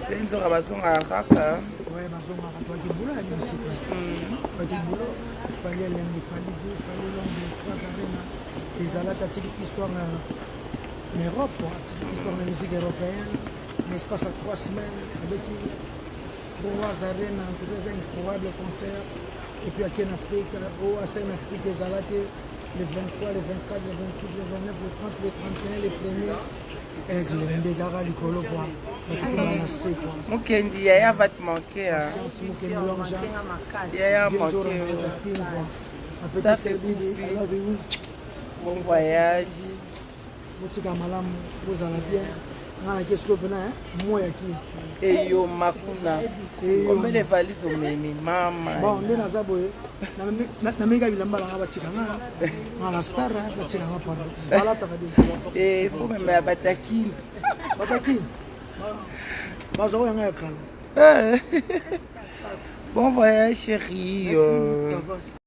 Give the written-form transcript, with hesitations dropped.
Mpe nzoka bazongaka kaka. Ouais, bazongaka toaki boulot ya bisika. Toaki boulot, Fally elengi, Fally goût, Fally longue, trois arena. Ezalaki atiki histoire na na Europe, quoi. Atiki histoire na musique européenne. Mais espace à 3 semaines, abeti trois arena, en tout cas, eza incroyable concert. Et puis ake na Afrique, oyo asali na Afrique ezala te le 23, le 24, le 28, le 29, le 30, le 31, le premier. Aigle nde kaka likolo quoi, bato tobaa na se quoi. Mokendi, yaya va te manquer, hein. Patience Mokendi, longue jambe. Yaya manquer. Ça fait Bibi. Bon voyage. Botika malamu, bozala bien. Nga nake sikoyo mpena moyaki. Eyoma kuna. Combien de valises omemi, mama? Bon, nde naza boye, nameka bilamba nanga, batika nga, nga na star, batika nga, pardon, balataka de. Eh, faut mema ya batakini. Batakini bazwa oyo yanga ya kala. Bon voyage, chérie. Merci.